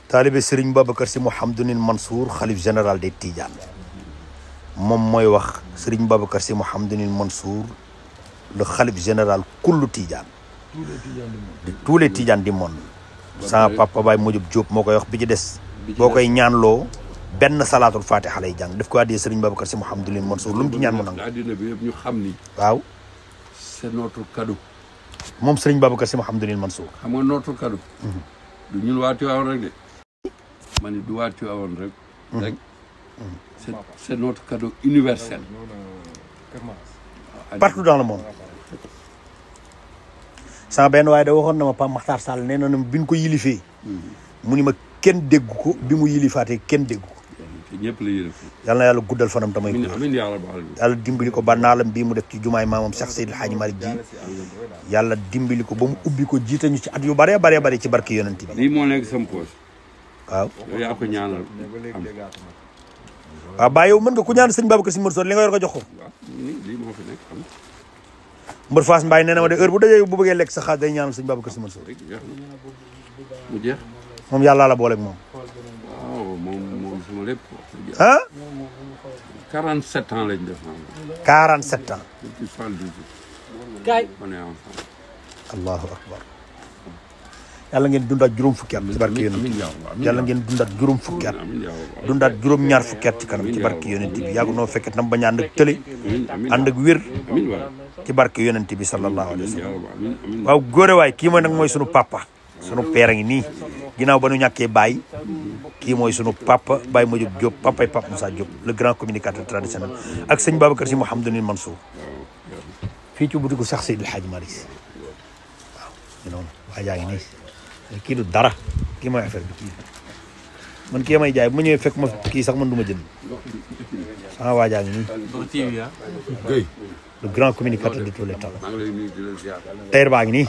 taalibe Serigne Babacar Sy Mouhamadoul Mansour xalif général des Tidiane moom mooy wax Serigne Babacar Sy Mouhamadoul Mansour le xalif général kullu Tidiane de tous les Tidiane du monde. sama papa Baye Modou Diop moo koy wax bi ci des boo koy ñaanloo benn salaatul fatiha lay jàng daf ko addee Serigne Babacar Sy Mouhamadoul Mansour lu mu ci ñaan mu nangu. àddina bi yëpp ñu xam ni. waaw. c'est notre cadeau. moom Serigne Babacar Sy Mouhamadoul Mansour. xam nga notre cadeau. du ñun waa Tivaouane rek de. ma ni du waa Tivaouane rek. c'est notre cadeau universel. partout dans le monde. sama benn waaye da waxoon na ma Pape Makhtar Sall nee na bi ñu ko yilifee. mu ni ma kenn déggu ko bi mu yilifaatee kenn déggu ko. ñëpp la yilif. yal na yàlla guddal fanam tamay. amiin yaa rabbal aalamiin. yàlla dimbali ko ba naalam bii mu def ci jumaay maamam Cheikh Seydil Hadji Malick ji. yàlla dimbali ko ba mu ubbi ko jiitañu ci at yu bëree bëree ci barke yonent bi. lii moo nekk sama poche. waaw. yow yaa ko ñaanal am. waaw Baye yow mën nga ku ñaan sëñ Babacar Sy Mansour li nga yor nga jox ko. waaw lii moo fi nekk am. Mbër Fass Mbaye nee na ma de heure bu dajee bu bëggee lekk sa xaaj day ñaanal sëñ Babacar Sy Mansour. mu jeex. moom yàlla la booleeg moom. waaw moom sama lépp. ah. 47 ans lañ def. 47 ans. depuis 78. kaay. on est ensemble. allahu akbar. yàlla ngeen dundaat juróom fukki at ci barke yonent bi. yàlla ngeen dundaat juróom fukki at. dundaat juróom ñaar fukki at ci kanam ci barke yonent bi yàgg noo fekk tam bañ a ànd ak tële. ànd ak wér. ci barke yonent bi sallallahu alayhi wa sallam. waaw góore waay kii mooy nag mooy sunu papa. sunu père a ngi nii ginnaaw ba nu ñàkkee Baye kii mooy sunu papa Baye Modou Diop papay Pape Moussa Diop le grand communicateur traditionnel ak sëñ Babacar Sy Mouhamadoul Mansour fii ci butiku Cheikh Seydil Hadji Malick waaw ñu noonu waa jaa ngi nii kii du dara kii mooy affaire bi kii man kii may jaay bu ma ñëwee fekk ma kii sax man du ma jënd sama waa jaa ngi nii le grand communicateur de tous les temps teer baa ngi nii